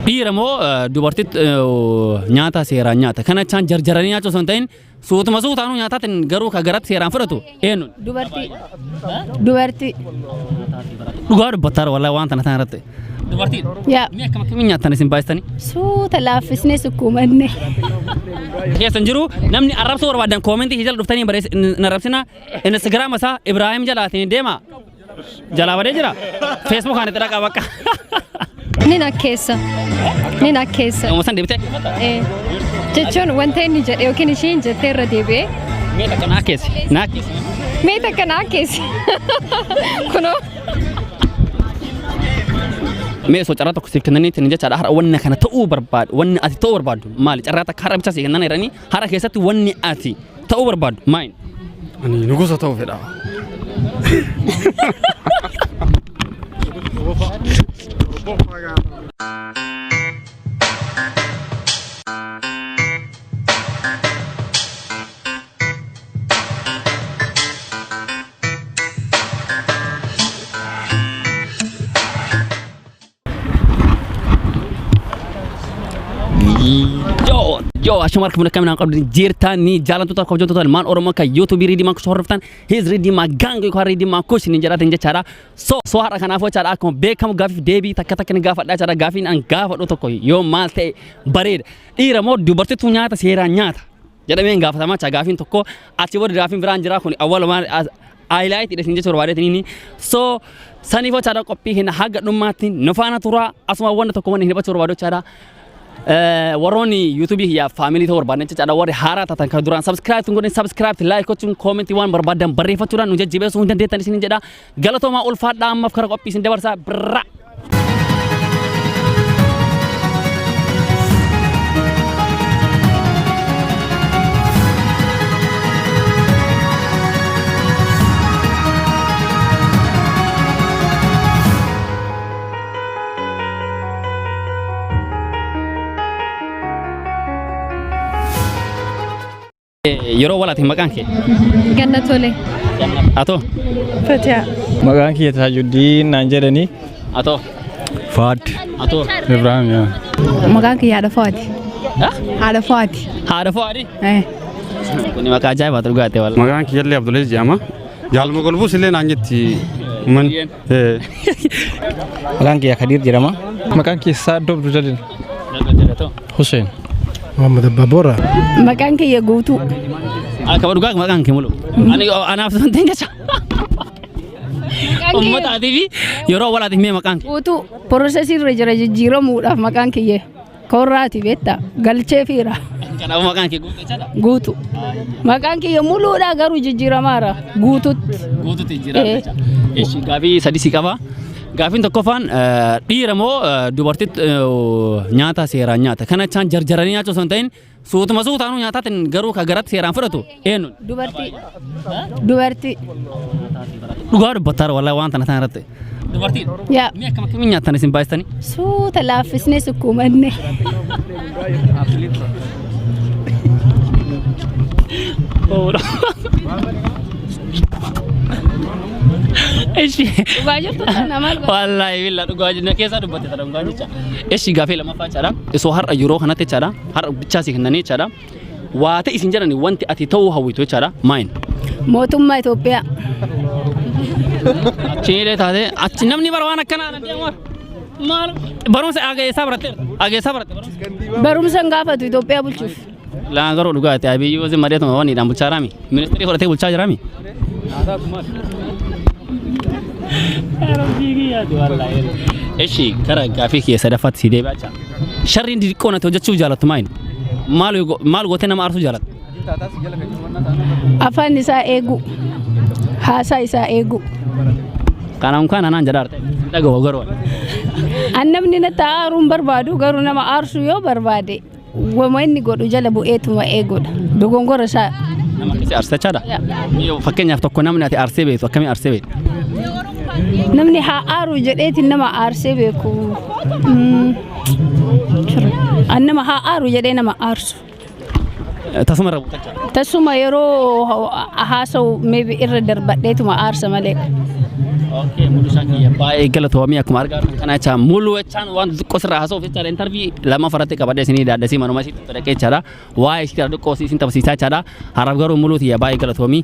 Dhiira moo dubartitti nyaata seeraan nyaata? Kana jechaan jarjaranii nyaachuu osoo hin ta'in suutuma suutaanuu nyaataatiin garuu ka garatti seeraan fudhatu eenyuun? Dubartii. Dubartii. Dhugaa dubbattaara wallahi waan tana tana irratti. Dubartiin. Yaa. Mee akkam akkamiin nyaattan isin baay'istanii? Suuta laaffisnee sukkuumanne. Keessan jiru namni arrabsuu barbaadan koomentii jala dhuftanii barreessa hin arrabsina. Instagiraama isaa Ibraahim jalaatiin deema. Jalaa badee jira. Feesbuukaan itti dhaqaa bakka. Nin akkeessa. Nin akkeessa. Nama san deebitee? Eh, Jechuun wanta inni jedhe yookiin ishiin jettee irra deebi'ee Mee takka naa akkeessi. Naa akkeessi. mee takka na akkeessi. Kunoo. Mee osoo carraa tokko siif kennanii ittiin jechaadha har'a wanna kana ta'uu barbaadu wanni ati ta'uu barbaaddu maali carraa takka har'a bichaa siif kennan jedhanii har'a keessatti wanni ati ta'uu barbaaddu maali? Ani nugusa ta'uu fedha. Yoo yoo ashuma harka fuula kaminaan qabdu jirtanii jaalattoota kabajamtoota ilmaan Oromoo kan yuutuubii Riidimaa Kush hordoftan his Riidimaa Gaang yookaan Riidimaa Kush ni jedhatin jechaadha. So so har'a kanaaf jechaadha akkuma beekamu gaafiif deebii takka takka ni gaafadha jechaadha gaafiin an gaafadhu tokko yoo maal ta'e bareeda. Dhiira moo dubartittu nyaata seeraan nyaata jedhamee hin gaafatamaa jecha gaafiin tokko achi booda gaafiin biraan jira kun awwalumaan highlight dha isin jechuu barbaadeetiniini. So saniif jechaadha qophii keenya haga dhumaatti nu faana tura asuma wanta tokko wanni hin hubachuu barbaadu jechaadha. Warroonni yuutuubii kiyyaaf faamilii ta'uu barbaadan jechaadha warri haaraa taatan kan duraan subscribe tun godhin subscribe like gochuun koomentii waan barbaadan barreeffachuudhaan nu jajjabeessuu hin dandeettan isinin jedha. Galatoomaa ulfaadhaa ammaaf kara qophii isin dabarsaa birraa. Yeroo walaati maqaan kee? Ganna tole. Atoo? Fatiha. Maqaan kiyya Taajuddiin naan jedhani. Atoo? Fuad. Atoo? Ibrahim yaa. Maqaan kiyya haadha Fuwaati. Haadha Fuwaati. Haadha Fuwaadi? Eh. Kuni maqaa ajaa'ibaa dhugaate wal. Maqaan kiyyallee Abdulaziz jedhama. Jaalma golbuus illee naan jetti. Man. Maqaan kiyya Kadiir jedhama. Maqaan kiyya Saaddoo Abdul Jalil. Hussein. Muhammad Abbaa Maqaan kiyya guutuu. Akka dhugaa maqaan kee mulu. Ani anaaf sun ta'in jecha. Uummata atii fi yeroo walaatiif mee maqaan kee? Guutuu. Porosesii irra jira jijjiiramuudhaaf maqaan kiyya. Koorraati beektaa galchee fiira. Kanaafuu maqaan kee guutuu jechaadha? Guutu. Maqaan kiyya muluudha garuu jijjiiramaara guututti. Guututti jijjiirama jecha. Eshi gaafii sadii si qaba. Gaafiin tokkoffaan dhiira moo dubartitti nyaata seeraan nyaata? Kana jechaan jarjaranii nyaachuu osoo hin ta'in suutuma suutaanuu nyaataatiin garuu ka garatti seeraan fudhatu eenyuun? Dubartii. Dubartii. Dhugaa dubbattaara wallahi waan tana tana irratti. Dubartiin. Yaa. Mee akkam akkamiin nyaattan isin baay'istanii? Suuta laaffisnee sukkuumanne. Ishi. Dhugaa jirtu kana maal godha? Wallahi billa dhugaa jenna keessaa dubbatte tana dhugaa jecha. Ishi gaafii lammaffaa jechaadha. Isoo har'a yeroo kanatti jechaadha. Har'a bichaa si kennanii jechaadha. Waa ta'e isin jedhani wanti ati ta'uu hawwitu jechaadha. Maayin. Mootummaa Itoophiyaa. Achiilee taate achi namni bara waan akkanaa na deemu. Maal barumsa ageessaa baratte ageessaa baratte barumsa. Barumsa hin gaafatu Itoophiyaa bulchuuf. Laan garuu dhugaati Abiyyi wazin madeetuma waan hidhaan bulchaa jiraami. Ministeerii fudhatee bulchaa jiraami. Eshi kara gaafii kiyya sadaffaatti si deebi'aa jira. Sharriin xixiqqoo natti hojjechuu jaalattu maayini? Maal maal gootee nama aarsuu jaalatta? Afaan isaa eegu. Haasaa isaa eegu. Kanaan kan anaan jedhaa jirta. Dhaga'u garuu. An namni natti aaruu hin barbaadu garuu nama aarsuu yoo barbaade wama inni godhu jala bu'eetuma eeguudha. Dogongora isaa. Nama akkasii aarsita jechaadha? Fakkeenyaaf tokko namni ati aarsee beektu akkamii aarsee beektu? Namni haa aaru jedheetiin nama aarsee beeku. An nama haa aaru jedhee nama aarsu. Tasuma irra buuta jechaadha. Tasuma yeroo haasa'u maybe irra darbadheetuma aarsa malee. Okay, Mulushaa kiyya, baay'ee galatoomii. Akkuma argaa jirtan kana jecha, Mulu jechaan waan xiqqoo sirraa haasa'uuf jechaadha. Interview lama farratti qabadhee isinii daadhasii manuma isiitti dhaqee jechaadha. Waa'ee isii xiqqoo isin taphsiisaa jechaadha. Har'aaf garuu Muluu tiyya, baay'ee galatoomii.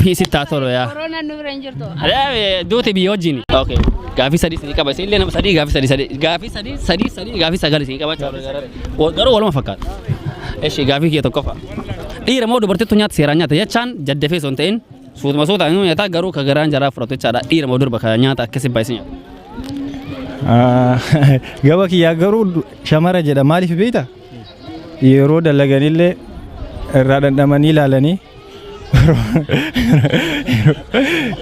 Peace taa tolu yaa. Koronaan nu bira hin jirtu. Duuti biyya wajjin. Okay. Gaafii sadii isinii qaba. Isin illee nama sadii, gaafii sadii sadii, gaafii sadii sadii sadii, gaafii sagal isinii qaba jechaadha. Garuu waluma fakkaata. Eshi, gaafii kiyya tokkoffaa. Dhiira moo dubartittu nyaata seeraan nyaata jechaan, jaddafee osoo hin ta'in suutuma suutaan inni nyaata, garuu ka garaan jaraa fudhatu jechaadha. Dhiira moo durba ka nyaata akkasii baay'isee nyaata? Gaba kiyyaa garuu shamara jedha. Maaliif beekta? Yeroo dalaganillee irraa dhandhamanii ilaalanii,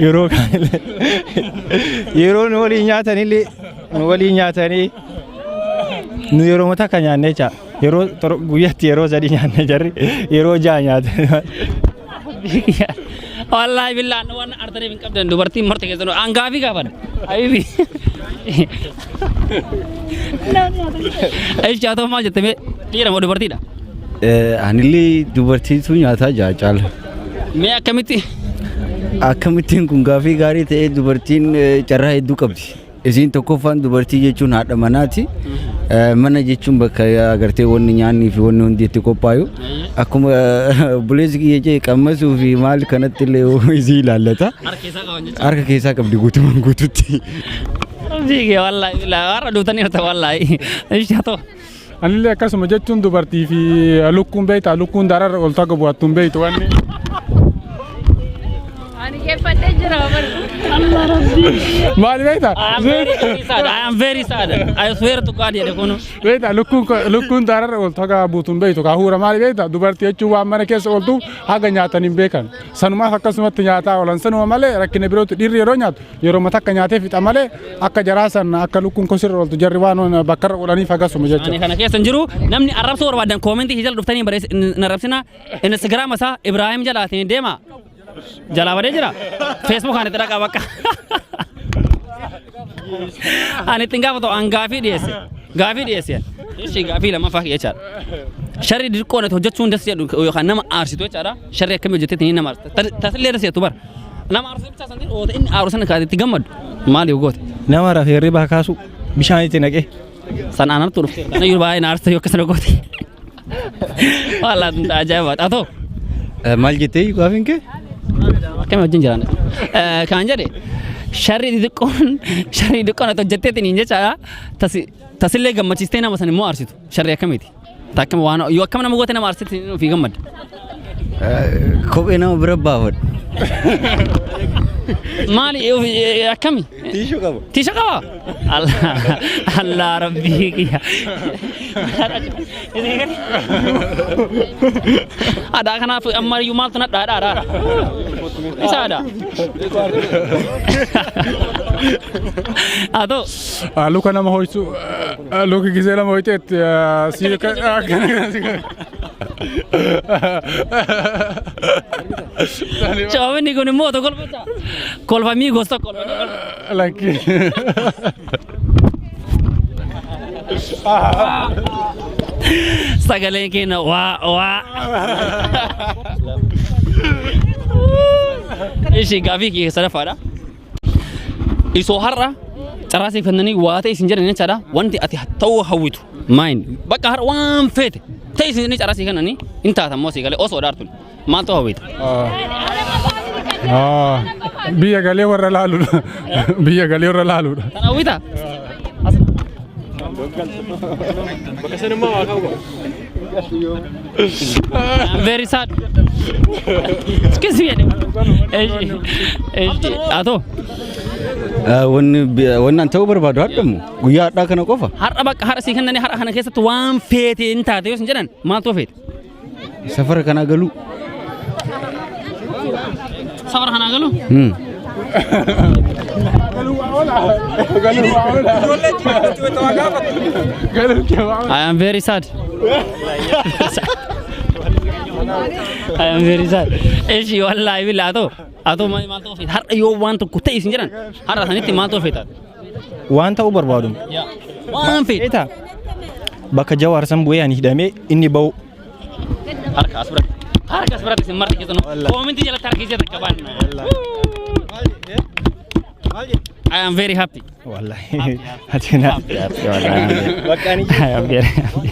yeroo kaanillee, yeroo nu waliin nyaatanillee, nu waliin nyaatanii, nu yeroo takka nyaanne jecha, yeroo guyyaatti yeroo sadii nyaanne, jarri yeroo ja'a nyaatan. Wallaahi billaan waan artaniif hin qabdan, dubartiin marti keessanuu an gaafii gaafadha. Habibi. Eshi, haa ta'u, maal jette mee, dhiira moo dubartiidha? Anillee dubartiitu nyaataa jaa caala. Mee akkamitti? Akkamittiin kun gaafii gaarii ta'ee, dubartiin carraa hedduu qabdi. Isiin tokkoffaan dubartii jechuun haadha manaati. Mana jechuun bakka agartee wanni nyaannii fi wanni hundi itti qophaayu. Akkuma obboleessi kiyya jee, qammasuu fi maal kanatti illee isii ilaallata. Harka keessaa qaban jechuudha. Harka keessaa qabdi guutumaan guututti. Fiigee wallaahi bilaa warra duutaniirta wallaahi. Eshi, haa ta'u. Anillee akkasuma jechuun, dubartii fi lukkuun beektaa, lukkuun dararra ol taga bu'attu hin beektu wanni. Ani geeffadhee jira bar. Maali beektaa? I am very, very sad. I am very sad. I swear to God jedhe kunu. Beektaa, lukkuun dararra ol taga buutu hin beektu kaa huura. Maali beektaa? Dubartii jechuun waan mana keessa ooltuuf haga nyaatan hin beekan. Sanumaaf akkasumatti nyaataa oolan, sanuma malee rakkina birootu. Dhiirri yeroo nyaatu yeroo takka nyaatee fixa malee, akka jaraa san akka lukkuun kosirra ooltu jarri waan bakkarra oolaniif akkasuma Ani jechuudha. kana keessa hin jiru. Namni arrabsoo barbaadan koomentii jala dhuftanii barreessa hin arrabsina. Instagram isaa Ibrahim jalaatiin deema. Jalaa badee jira. Facebook ani itti dhaqaa bakka. Ani ittiin gaafatu, an gaafii dhiyeesse. Gaafii dhiyeesse. Ishii gaafii lammaffaa jechaadha. Sharri xixiqqoo nati hojjechuun das jedhu yookaan nama aarsitu jechaadha. Sharri akkamii hojjetteetiin nama aarsita? Tasillee das jettu bara. Nama aarsitu bichaa santiin oota inni aaru sana kaatee itti gammadu. Maal yoo goote? Nama rafee hirribaa kaasu, bishaan itti naqee. San aanartu dhufte. Kana yoo baay'ee na aarsa yoo akkasana goote. Wallaahi ajaa'ibaadha. Haa ta'u. Maal jettee gaafiin kee? Akkamii wajjin jiran? Kan jedhe, sharri xixiqqoon ati hojjetteetiin hin jechaadha. Tasillee gammachiistee nama san immoo aarsitu. Sharri akkamiiti? Takkama waan yoo akkam nama goote nama aarsite ofii gammadda. Kophee nama bira baafadhu. Maali, akkami? Tiishuu qaba. Tiisha qaba? Allah Allah rabbii kiyya. Aadaa kanaaf ammayyuu maaltu na dhaadhaa? Isa aadaa. Haa ta'u. Luka nama ho'isu, luki gisee nama ho'iteetti si akkana. Coomni kun immoo otoo kolfachaa. Kolfamii gosa kolfamii. Lakki. Sagaleen keenya waa waa. Ishii gaafii kiyya sadaffaadha. Isoo har'a carraa siif kennanii waa ta'e isin jedhan jechaadha. Wanti ati ta'uu hawwitu maayin? Bakka har'a waan feete ta'e isin jedhanii carraa siif kennanii hin taatan moo sii galee osoo dhaartun maal ta'uu hawwita? Biyya galee warra laaluudha. Biyya galee warra laaluudha. Tan hawwita? Bakka sanummaa waa qabu. I'm very sad. Excuse me. Eeshi. Eeshi. Haa ta'u. Wanni wanni an ta'uu barbaadu hadhamu guyyaa hadhaa kana qofa. Har'a bakka har'a sii kennanii har'a kana keessatti waan feete hin taate yoo isin jedhan maaltu feete? Safara kanaa galuu. Safara kanaa galu? Hmm. Galuu waa oola. Galuu kee waa oola. I am very sad. I am very sad. Eshi, wallaahi billaa, haa ta'u. Haa ta'u, maal ta'uu feete? Har'a yoo waan tokko ta'e isin jedhan har'a sanitti maal ta'uu feeta? Waan ta'uu barbaadu. Waan feete. Beektaa? Bakka Jawaar san bu'ee ani hidhamee inni ba'u. Harka as biratti. Harka as biratti isin marti keessanuu. Koomentii jalatti harka keessatti akka baanna. I am very happy. Wallahi. Ati na. I am very happy.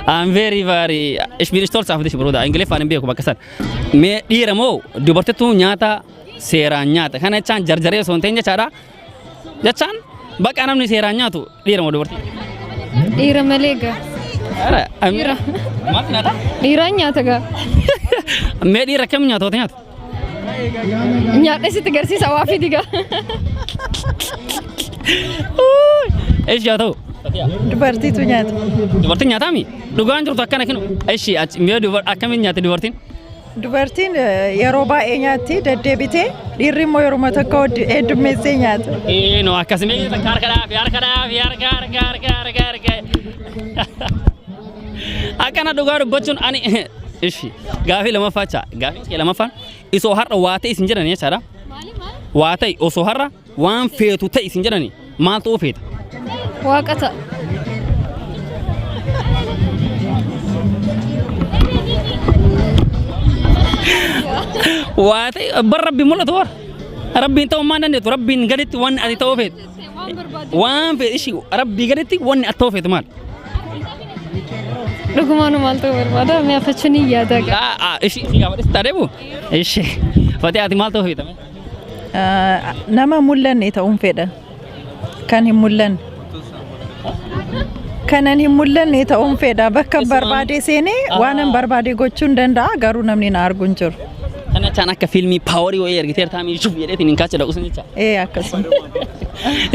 I am very very, ich bin stolz auf dich, Bruder. Ingiliffaan hin beeku bakka san. Mee dhiira moo dubartittuu nyaata seeraan nyaata? Kana jechaan jarjaree osoo hin ta'in jechaadha. Jechaan bakka namni seeraan nyaatu dhiira moo dubartii? Dhiira malee gaa. Dhiira. Maaltu nyaata? Dhiiraan nyaata gaa. Mee dhiira akkam nyaata nyaatu? Nyaadhee sitti agarsiisa waa fidi gaa. Eeshi haa ta'u. Dubartiitu nyaata. Dubartiin nyaataami? Dhugaan jirtu akkana kinu. Eeshi mee akkamiin nyaate dubartiin? Dubartiin yeroo baay'ee nyaatti deddeebitee, dhiirri immoo yeroo tokko heddummeessee nyaata. Ee no, akkasuma harka dhaafi, harka dhaafi, harka, harka, harka, harka, harka. Akkana dhugaa dubbachuun ani ishi gaafii lamaffaa jecha, gaafii kee lamaffaan isoo har'a waa ta'e isin jedhani jechaadha. Waa ta'e, osoo har'a waan feetu ta'e isin jedhani, maal ta'uu feeta? Waaqa ta'a. Waa ta'e bar rabbiin mul'atu bar. Rabbiin ta'uu maan dandeettu, rabbiin gaditti wanni ati ta'uu feetu. Waan feetu ishi, rabbii gaditti wanni ati ta'uu feetu maal? Dhugumaan maal ta'uu barbaada? Mee afachuun hin yaada gaa. Ishi ishi gaafa dhis taatee bu? Ishi. Fatee, ati maal ta'uu feeta? Nama mul'anne ta'uun fedha. Kan hin mul'anne. Kanan hin mul'anne ta'uun fedha. Bakka barbaade seenee waan barbaade gochuu hin danda'a, garuu namni na argu hin jiru. Kana jechaan akka fiilmii powerii wayii argiteertaa mii shuf jedheetiin hin kaachuu dhaqu sun jecha. Ee, akkasuma.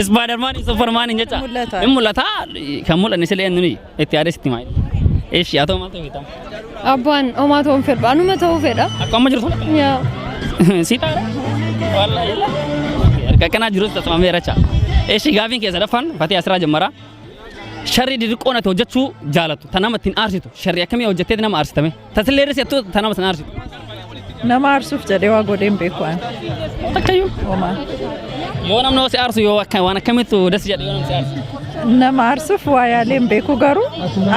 Spider-Man, Superman jecha. Mul'ata. Hin mul'ata, kan mul'anne silee eenyu itti yaadee sitti maayil. Ishi haa ta'u, maal ta'uu feeta? Abbaan homaa ta'uun fedha. Anuma ta'uu fedha. Akka amma jirtu. Yaa. Si ta'a. Wallahi. Harka akkanaa jirus tasmaamee racha. Ishi, gaafiin keessa sadaffaan Fatee asirraa jammara. Sharri xixiqqoon ati hojjechuu jaalattu ta nama ittiin aarsitu, sharri akkamii hojjettee nama aarsitame? Tasillee irratti ta nama sana aarsitu. Nama aarsuuf jedhee waa godhee hin beeku ani. Takkayyuu. Homaa. Yoo namni si aarsu, yoo akka waan akkamittu das jedhe yoo namni si aarsu? Nama aarsuuf waa yaalee hin beeku, garuu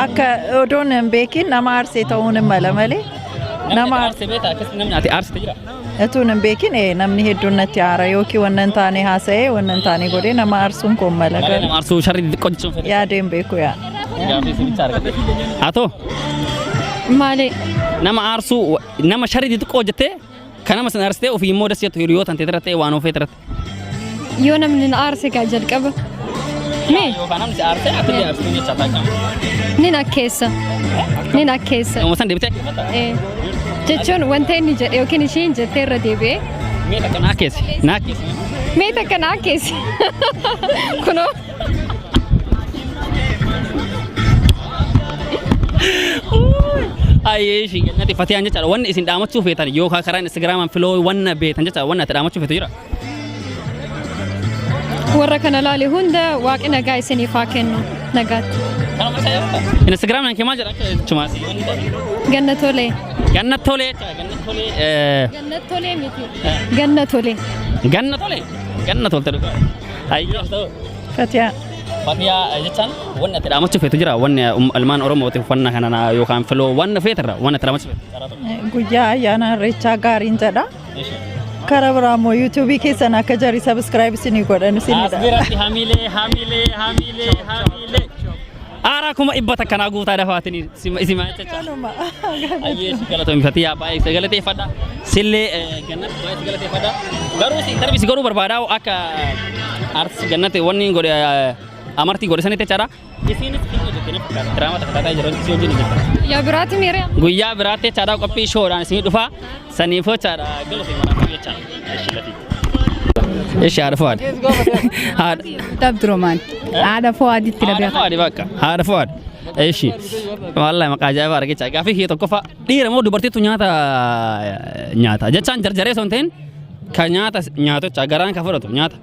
akka odoon hin beekin nama aarsee ta'uun hin mala malee. Nama aarsee beektaa? Akkasitti namni ati aarsite jira? Utuun hin beekin namni hedduun natti aara yookiin wannan hin taane haasa'ee, wannan hin taane godhee nama aarsuun koon mala Malee garuu. nama aarsuu sharri xixiqqoo jechuun fedhe. Yaadee hin beeku yaa. Gaafii sinicha argate. Haa ta'u. Maali? Nama aarsuu, nama sharri xixiqqoo hojjettee kan nama sana aarsitee ofii immoo das jettu, hiriyoota tantee irratti ta'e, waan ofee irratti. Yoo namni na aarse gaa jalqaba. Mee Yookaan namni si aarsee ati illee aarsituu jecha ta'a. Nin akkeessa. Nin akkeessa. Nama san deebitee akkeeffata? Ee. Jechuun wanta inni jedhe yookiin ishiin jettee irra deebi'ee. Mee takka naa keessa. Naa keessa. Mee takka naa akkeessi. Kunoo. Ayyee, ishii gannati fatiyaan jechaadha. Wanni isin dhaamachuu feetan yookaan karaa Instagraamaan filoo wanna beetan jechaadha. Wanna ati dhaamachuu feetu jira. Warra kana laale hunda waaqni nagaa isiniif haa kennu. Nagaatti. Instagraamaan kee maal jedha akka jechumaas? Ganna tolee. Ganna tolee jechaadha. Ganna tolee. Ganna tolee miti. Ganna tolee. Ganna tolee. Ganna tolte dhugaa. Ayyee, ta'u. Fatiyaa. Fatiyaa jechaan wanni ati dhaamachuu feetu jira. Wanni ilmaan Oromootiif uffannaa kana yookaan filoo wanna feetirra wanni ati dhaamachuu feetu. Guyyaa ayyaana Irreechaa gaariin jedha. Karaa biraa immoo YouTubeii keessan akka jarri subscribe isinii godhan As isinidha. biratti hamilee, hamilee, hamilee, hamilee. Aaraa 100,000 naa guutaa dafaatiin isima jecha. Ayyee, si galatoomi Fatiyaa, baay'ee si galateeffadha. Sillee Gannatti baay'ee si galateeffadha. Garuu si interview si godhuu barbaada akka artist Gannatti wanni godhe amartii godhe sanitti jechaadha. Isiinis fiilmii hojjettee ni fakkaata. Diraamaa takka taataa yeroo si wajjin hojjetta. Yaa biraati miiree. Guyyaa biraatti jechaadha, qophii shoodhaan isinii dhufa. Saniif jechaadha, galatoomi manaaf jechaadha. Ishi lafii. Ishi, haadha Fuwaad. Haadha. Abdurrahman. Haadha Fuwaaditti na Haadha beekan. Fuwaadi bakka. Haadha Fuwaad. Ishi. Wallahi maqaa ajaa'ibaa argicha. Gaaffii kiyya tokkoffaa, dhiira moo dubartiitu nyaata nyaata? Jechaan jarjaree osoo hin ta'in, ka nyaata nyaatu jecha garaan ka fudhatu nyaata.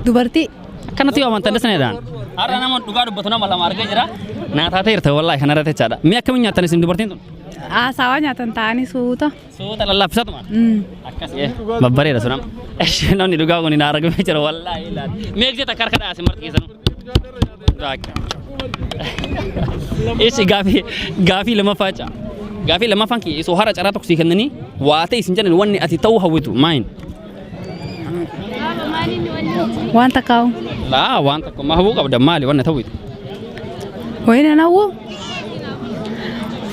Dubartii. Akkanatti yoo amantan dasneedhaan. Har'a nama dhugaa dubbatu nama lama argee jira. Naa taateerta wallahi kanarratti jechaadha. Mee akkamiin nyaattan isin dubartiin tun? Haasawaa nyaatan ta'anii suuta. Suuta lallaafisatuma. Akkas babbareeda sun amma. Namni dhugaa kun hin argamee jira wallahi ilaali. Mee gisee takka harka dhahaa isin marti keessanuu. Ishi, gaafii lammaffaa jecha. Gaafii lammaffaan kiyya, isoo hara carraa tokko sii kennanii waa ta'e isin jedhan, wanni ati ta'uu hawwitu maayin? Waan takkaa'u. Laa waan tokko ma hawwuu qabda maali wanna ta'uuti? Wayina hawwu.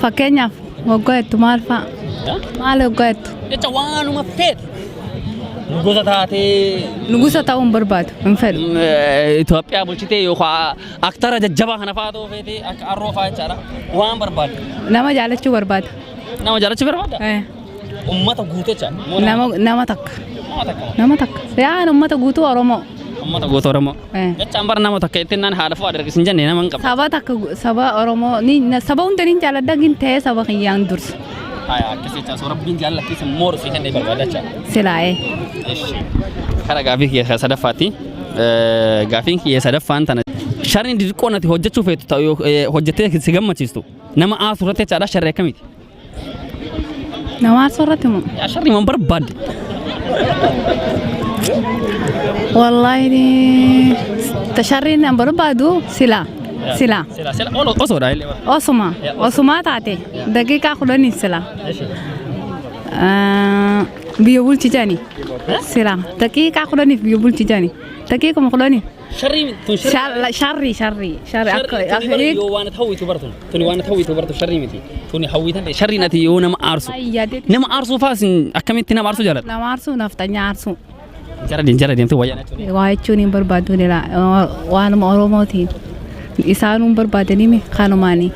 Fakkeenyaaf waggaa jettu maal fa'a? Maal waggaa jettu? Jecha waanuma feete. Nugusa taatee. Nugusa ta'uu hin barbaadu. Hin fedhu. Itoophiyaa bulchitee yookaan aktara jajjabaa kana fa'aa ta'uu feetee akka arroo fa'aa jechaadha. Waan barbaaddu. Nama jaalachuu barbaada. Nama jaalachuu barbaadda? Uummata guutuu jecha. Nama takka. Nama takka. Yaan uummata guutuu Oromoo. Uummata guutuu Oromoo. Jechaan bara nama takka ittiin naan haadha fuudhaa dargis hin jenne nama hin qabu. Saba takka saba Oromoo ni saba hunda ni jaaladha gin ta'ee saba kiyyaan dursa. Haya akkas jechaa soo rabbiin jaallattiisa moora si kennee barbaada jecha. Silaa'ee. Kara gaafii kiyya sadaffaatti. Gaafiin kiyya sadaffaan tana. Sharri xixiqqoo nati hojjechuu feetu ta'u hojjettee si gammachiistu nama aasu irratti jechaadha sharri akkamiiti? Nama aarsuu irratti moo? Yaa sharri man barbaadde. Wallaahi sharriin an barbaadu silaa. Silaa. Sila sila osoodha illee. Osuma. Osumaa taate daqiiqaa 10 silaa. Biyya bulchitani. Silaa daqiiqaa 10f biyya bulchitani. Daqiiquma 10. Sharri tun sharri. Sharri sharri sharri akka yoo waan hawwitu bartu tuni waan hawwitu bartu sharri miti tuni hawwitan sharri nati yoo nama aarsu. Nama aarsuu faas akkamitti nama aarsuu jaalata? Nama aarsuu nafxanyaa aarsuu. Jara deem jara deemte wayyaa jechuudha. Waa jechuun hin barbaadu waanuma Oromootiin isaanuu hin barbaadanii kanumaanii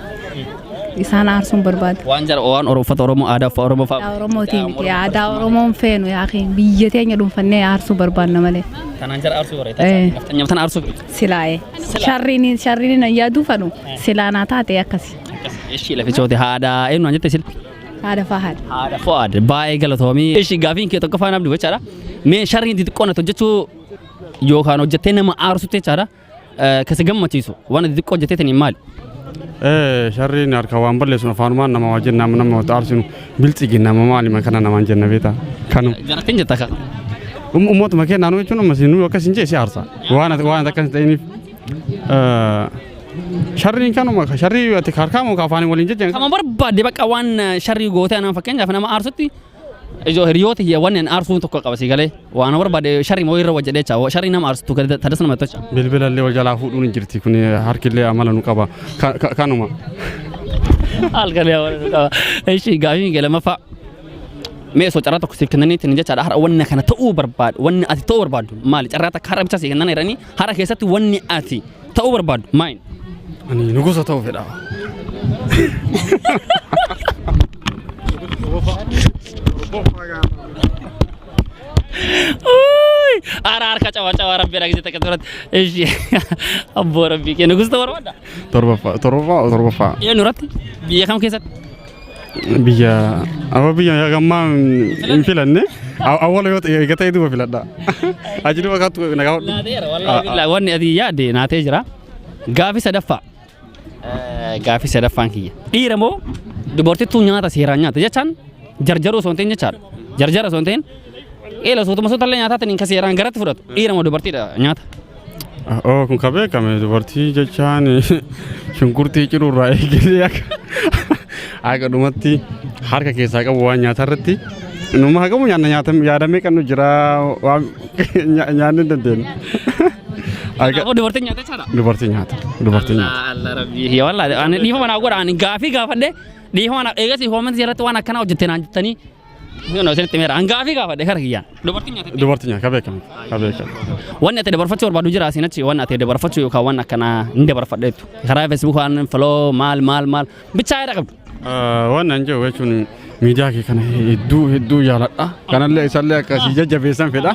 isaan aarsuu hin barbaadu. Waan jara waan uffata Oromoo aadaa uffata Oromoo fa'a. Aadaa Oromootiin miti aadaa Oromoon feenu yaakiin biyya teenya dhuunfannee aarsuu barbaadna malee. Tanaan jara aarsuu bareeda. Nafxanyaa tana aarsuu feetu. Silaa'ee. Sharriin sharriin hin yaaduu fadhu silaa naa taate akkasi. Ishii lafichooti haadha eenyu naan jette sila? Haadha Fahaad. Haadha Fu'aad baay'ee galatoomii. Ishii gaafiin kee tokko faana abdii jechaadha. Mee sharriin xixiqqoo natti hojjechuu yookaan hojjettee nama aarsutti jechaadha. Kasi gammachiisu waan xixiqqoo hojjetteetiin maali? Sharriin harka waan balleessu afaanumaan nama waa jenna nama wata aarsinu bilxigi nama maali kana namaan jenna beektaa kanu. Jarattiin jetta akka. Uummatuma kennaa nu jechuun ammas nu akkas hin jee si aarsa waan waan akkas hin ta'iniif. Sharriin kanuma sharrii ati harkaa moo afaanii waliin jejjan. Kama barbaadde bakka waan sharrii gootee anaan fakkeenyaaf nama aarsutti ijoo hiriyoota hiyya waan aarsuun tokko qaba si galee waan barbaade sharrii moo irra wajjadhee jecha sharrii nama aarsutu tadas nama tocha. Bilbilallee wal jalaa fuudhuun hin jirti kun harkillee amala nu qaba kanuma. Halkalee amala nu qaba. Ishii gaafiin kee lammaffaa. Mee osoo carraa tokko siif kennanii ittiin jechaadha har'a wanni kana ta'uu barbaadu wanni ati ta'uu barbaaddu maali carraa takka har'a bicha siif kennan jedhanii har'a keessatti wanni ati ta'uu barbaaddu maali? Ani nugusa ta'uu fedha. Ara harka cawa cawa rabbi dhageessite takka duratti. Ishii abboo rabbii kee nugusa ta'uu barbaadda? Torbaffaa torbaffaa torbaffaa. Eenyu irratti? Biyya kam keessatti? Biyya amma biyya gammaa hin filanne awwala yoo ta'e eega ta'e duuba filadha. Achi duuba kaattu nagaa hodhu. Naateera wallaahi billaahi wanni ati yaadde naatee jira. Gaafii sadaffaa. Gaafii sadaffaan kiyya. Dhiira moo dubartittuu nyaata seeraan nyaata jechaan jarjaruu osoo hin ta'in jechaadha. Jarjara osoo hin ta'in eela sootuma soota illee nyaataatiin ka seeraan garatti fudhatu. Dhiira moo dubartiidha nyaata? Oo kun ka beekame dubartii jechaan shunkurtii ciruurraa eegalee akka akka dhumatti harka keessaa qabu waan nyaata irratti numa haqamu nyaanna nyaata yaadamee kan nu jira waan nyaanni hin dandeenyu. Kanaafuu dubartiin nyaata jechaadha. Dubartii nyaata dubartii nyaata. Allah rabbii yaa wallaahi ani dhiifama naa godha ani gaafii gaafadhe dhiifama naa eegas hoomanti irratti waan akkanaa hojjette naan jettanii yoo isinitti meera an gaafii gaafadhe kara kiyyaan dubartiin nyaata. Dubartii nyaata ka beekame ka beekame. Wanni ati dabarfachuu barbaadu jira asiin achi wanni ati dabarfachuu yookaan waan akkanaa hin dabarfadheetu karaa Facebook waan follow maal maal maal bichaa jedha qabdu. Waan an jedhu jechuun miidiyaa kee kana hedduu hedduu jaaladha. Kanallee isallee akkasii jajjabeessan fedha.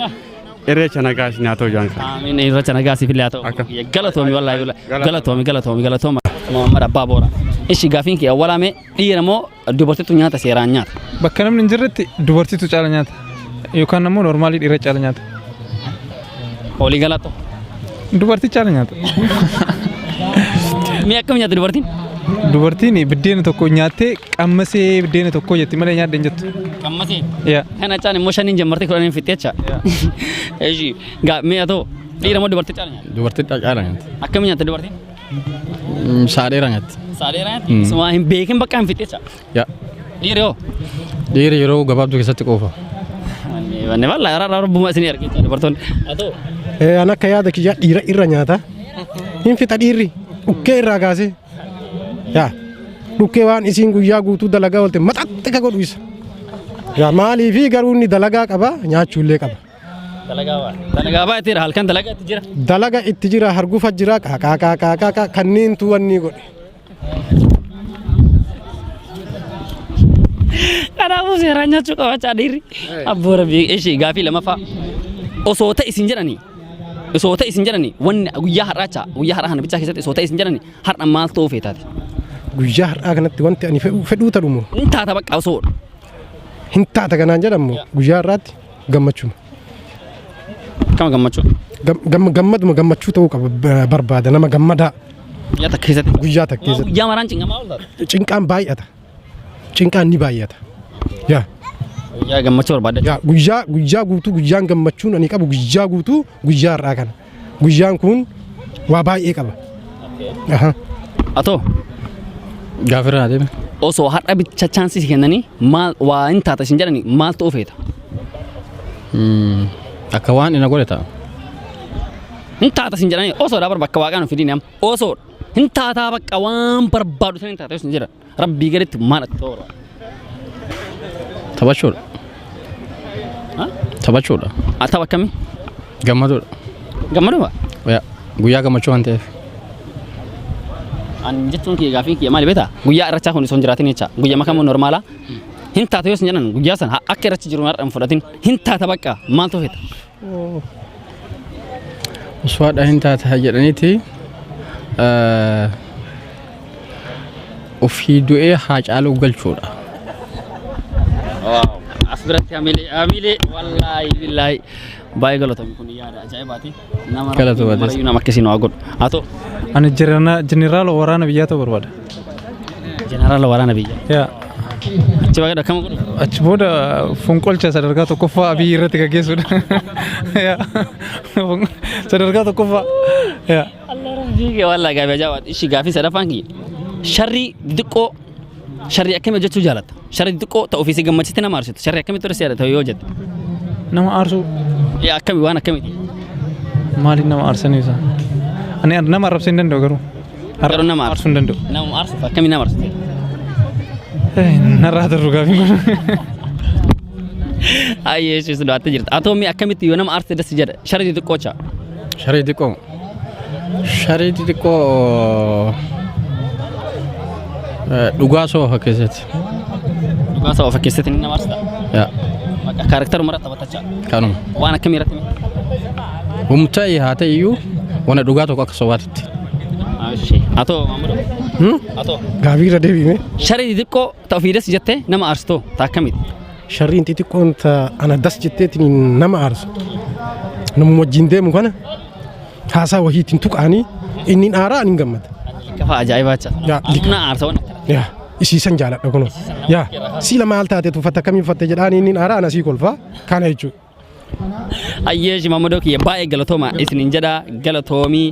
Irreecha nagaa isin haa ta'u jaan kana. Amiin irreecha nagaa siif illee haa ta'u. Galatoomi wallaahi galatoomi galatoomi galatooma. Muhammad Abbaa Boora. Ishi gaafiin kee awwalaame dhiira moo dubartittu nyaata seeraan nyaata? Bakka namni hin jirretti dubartiitu caala nyaata. Yookaan ammoo normaalii dhiira caala nyaata. Olii galatoo. Dubartii caala nyaata. Mee akkam nyaata dubartiin? Dubartiin biddeena tokko nyaattee qammasee biddeena tokko jetti malee nyaadde hin jettu. Qammasee? Yaa. Kana caan immoo shaniin jammartee kudhaniin fixxee jecha. Eshi gaa mee haa ta'u dhiira moo dubartii caala nyaata? Dubartii caala nyaata. Akkam nyaata dubartiin? Saadheera nyaatti. Saadheera nyaatti? Sumaa hin beekin bakka hin fixxee jecha. Yaa. Dhiirri hoo? Dhiirri yeroo gabaabduu keessatti quufa. Wanni wallaahi rabbuma isinii argee jecha dubartoonni. Haa ta'u An akka yaada kiyyaa dhiira irra nyaata. Hin fixa dhiirri dhukkee irraa kaasee. Yaa dhukkee waan isiin guyyaa guutuu dalagaa oolte maxaxxi ka godhu isa. Yaa maaliifi garuu inni dalagaa qaba nyaachuullee qaba. Dalagaa baay'ee. Dalagaa baay'eeteera halkan dalagaa itti jira. Dalaga itti jira hargufa jira qaqaa qaqaa qaqaa kanneentu wanni godhe. Kanaafuu seeraan nyaachuu qabachaa dhiirri. Abboo rabbii ishii gaafii lamaffaa. Osoo ta'e isin jedhanii osoo ta'e isin jedhanii wanni guyyaa har'aacha guyyaa har'aa kana bichaa keessatti osoo ta'e isin jedhanii har'a maal ta'uu feetaati? Guyyaa har'aa kanatti wanti ani fedhuu tadhumu. Hin taata bakka osoo. Hin taata kanaan jedhamu guyyaa har'aatti gammachuma. Kama gammachuu? Gammaduma gammachuu ta'uu qaba barbaada nama gammadaa. Guyyaa takka keessatti. Guyyaa takka keessatti. Guyyaa maraan cinqamaa oolta. Cinqaan baay'ata. Cinqaan ni baay'ata. Yaa. Guyyaa gammachuu barbaadda. Yaa guyyaa guyyaa guutuu guyyaan gammachuun ani qabu guyyaa guutuu guyyaa har'aa kana. Guyyaan kun waa baay'ee qaba. Aha. Atoo. Gaafirra naa deeme. Osoo har'a bicha chaansii si kennanii maal waa hin taata isin jedhanii maal ta'uu feeta? Akka waan ina godhe ta'a. Hin taata isin jedhanii osoo daa bakka waaqaan hin fidin amma osoo hin taataa bakka waan barbaadu san hin taata isin jedhan rabbii gaditti maal ati ta'uu barbaada? Taphachuudha. Taphachuudha. Tapha akkamii? Gammaduudha. Gammaduma? Yaa, Guyyaa gammachuu waan ta'eef. Ani jechuun kiyya gaafiin kiyya maali beektaa? Guyyaa irrachaa kun osoo hin jiraatin jecha. Guyyaa makamu normaalaa. Hin taata yoo isin jedhan guyyaa san akka irrachi jiru har'a hin fudhatin. Hin taata bakka maaltu feeta? Osoo haadha hin taata jedhaniiti ofii du'ee haa caaluu galchuudha. As biratti hamilee hamilee wallaahi billaahi baay'ee galatoomi kun yaada ajaa'ibaati. Nama Galatoomi atis. marayyuu nama akkasii nu haa godhu. Haa ta'u. Ani jeneraala waraana biyyaa ta'uu barbaada. Jeneraala waraana biyyaa. Yaa. Achi booda akkam godhu? Achi booda fonqolcha sadarkaa tokkoffaa Abiyyi irratti gaggeessuudha. Yaa. Sadarkaa tokkoffaa. Yaa. Fiigee waan laa gaafii ajaa'ibaati. Ishii gaafii sadaffaan kiyya. Sharrii xixiqqoo sharrii akkamii hojjechuu jaalatta? Sharrii xixiqqoo ta'uu fi si gammachiiste nama aarsitu. Sharrii akkamii ture si yaadata yoo hojjette? Nama aarsuu. Yaa akkamii waan akkamiiti? Maaliin nama aarsanii isaa? Ani nama arrabsuu hin danda'u garuu. Garuu nama aarsuu hin danda'u. Nama aarsuuf akkamii nama aarsite? Narraa turru gaafiin kun. Ayyee ishee sodaattee jirta. Atoo mee akkamitti yoo nama aarsite das jedha? Sharrii xixiqqoo chaa. Sharii xiqqoo. Sharii xixiqqoo dhugaa soba fakkeessatti. Dhugaa soba fakkeessatti ni nama aarsita. Yaa. Bakka karakteruma irratti taphatachaa. Kanuma. Waan akkamii irratti? Humta'e haa ta'e iyyuu wana dhugaa tokko akka sobaatitti. Atoo Maamudoo. Atoo. Gaaffii irra deebiime. Sharii xixiqqoo ta ofii das jettee nama aarsitoo ta akkamiiti? Sharriin xixiqqoon ta ana das jetteetiin nama aarsu. Namuma wajjin deemu kana haasaa wahiitiin tuqaanii inni aaraa ani hin gammada. Kafa ajaa'ibaa jecha. Yaa, Na aarsa waan akkana. Yaa isiisan jaaladha kunoo. Yaa siila maal taate uffata akkamii uffatte jedhaanii inni aaraa ana sii kolfaa kana jechuudha. Ayyee Shimamadoo kiyya baay'ee galatooma isinin jedha galatoomii.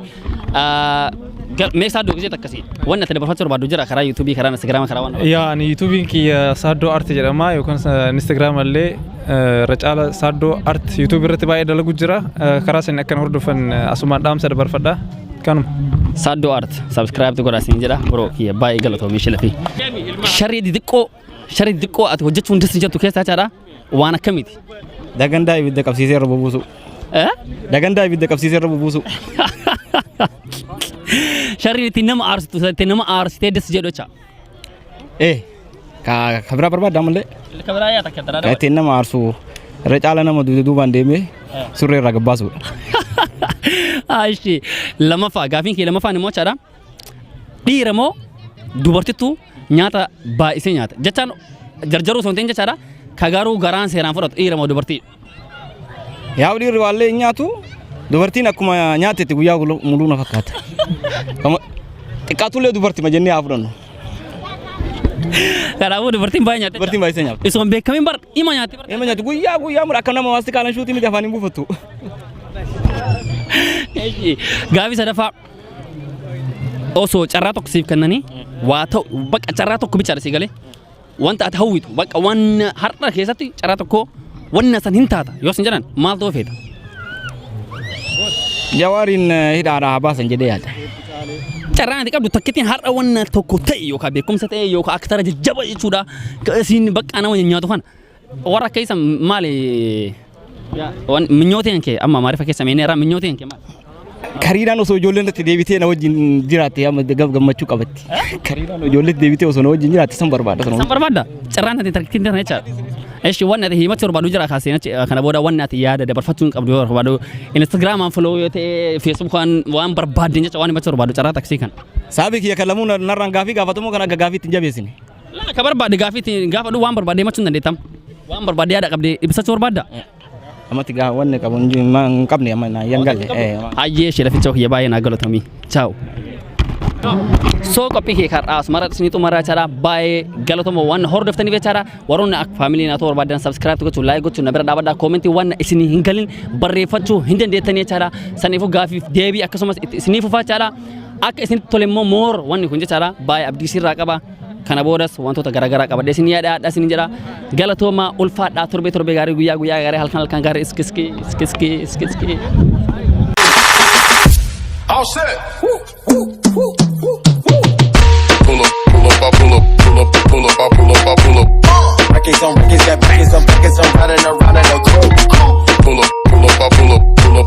Mee isaa dubbisee akkasii wanni ati dabarfachuu barbaaddu jira karaa yuutuubii karaa instagiraama karaa waan. Yaa ani yuutuubiin kiyya Saaddoo Art jedhama yookaan instagiraama illee irra caala Saaddoo Art yuutuubii irratti baay'ee dalagu jira. Karaa isin akkan hordofan asumaan dhaamsa dabarfadha. Kanuma. Saaddoo Art subscribe godhaa isin jedha bro kiyya baay'ee galatoomii shilafi. Sharrii xixiqqoo sharrii xixiqqoo ati hojjechuun des jettu keessaa jechaadha waan akkamiiti? Dagandaa ibidda qabsiisee irra bubuusu. Eh? Dagandaa ibidda qabsiisee irra bubuusu. Sharriin ittiin nama aarsitu ittiin nama aarsitee des jedhu jecha. Eh, ka ka biraa barbaadda ammallee. Ka biraa yaa takka Ka ittiin nama aarsu irra caala nama duuba duubaan deemee surree irraa gabbaasuudha. Ashi lamaffaa gaafiin kee lamaffaan immoo jechaadha. Dhiira moo dubartittu nyaata baay'isee nyaata. Jechaan jarjaruu osoo hin ta'in jechaadha. Ka garuu garaan seeraan fudhatu dhiira moo dubartii? Yaa'u dhiirri waallee hin nyaatu dubartiin akkuma nyaattetti guyyaa muluu na fakkaata. Xiqqaatullee dubartima jennee haa fudhannu. Kanaafuu dubartiin baay'ee nyaatti. Dubartiin baay'isee nyaatti. Osoo hin beekamin bar ima nyaatti bar. Ima nyaatti guyyaa guyyaa mura akka nama waasti kaalan shuutii miti afaan hin buufattu. Gaafii sadaffaa osoo carraa tokko siif kennanii waa ta'u bakka carraa tokko bichaadha sii galee wanta ati hawwitu bakka waan har'a keessatti carraa tokko wanna san hin taata yoo sin jedhan maal ta'uu feeta? Jawaariin hidhaadhaa haa baasan jedhee yaada. Carraan ati qabdu takkittiin har'a wanna tokko ta'e yookaan beekumsa ta'e yookaan aktara jajjaba jechuudha. Isiin bakka nama nyaatu kana. Warra akka isa maali? Minyooteen kee amma Amaariffa keessa meeneera, minyooteen kee maali? Kariiraan osoo ijoolleen irratti deebitee na wajjin jiraatte amma gammachuu qabatti. Kariiraan ijoolleetti deebitee osoo na wajjin jiraatte san barbaada. San barbaadda? Carraan ati takkittiin tana jechaadha. Eshi, wanni ati himachuu barbaadu jira kaasee kana booda wanni ati yaada dabarfachuu hin qabdu yoo barbaadu, Instagramaan follow yoo ta'e, Facebookaan, waan barbaadde jecha waan himachuu barbaadu carraa taksii kana. Saabii kiyya kan lamuu narraan gaafii gaafatamu kan akka gaafiitti hin jabeessine. Laa, ka barbaadde gaafii ittiin gaafadhu, waan barbaadde himachuu hin dandeettam. Waan barbaadde yaada qabdee ibsachuu barbaadda? Ammatti gaa wanni qabu hin jiru, hin qabne amma na yan galle. Hayyee, ishee laficha kiyya baay'ee naa galatamii. Ciao. So qophii kee har'aa asumara isinii xumuraa jechaadha. Baay'ee galatoma waan hordoftaniif jechaadha. Warroonni akka family naa ta'uu barbaadan subscribe gochuu, like gochuu, na bira dhaabadhaa. Commentii waan isinii hin galin barreeffachuu hin dandeettanii jechaadha. Saniifuu gaafiif deebii akkasumas itti isinii fufaa jechaadha. Akka isinitti tole immoo more wanni kun jechaadha. Baay'ee abdii sirraa qaba. Kana boodas wantoota garaagaraa qabadhee isin yaada isin jedha. Galatoomaa, ulfaadhaa, torbee torbee gaarii, guyyaa guyyaa gaarii, halkan halkan gaarii, iskiski iskiski iskiski. All set. Woo, woo, woo, woo, woo. Pull up, pull up, I pull up, pull up, pull up, I pull up, I pull up. Records on records, got records on records, I'm riding around.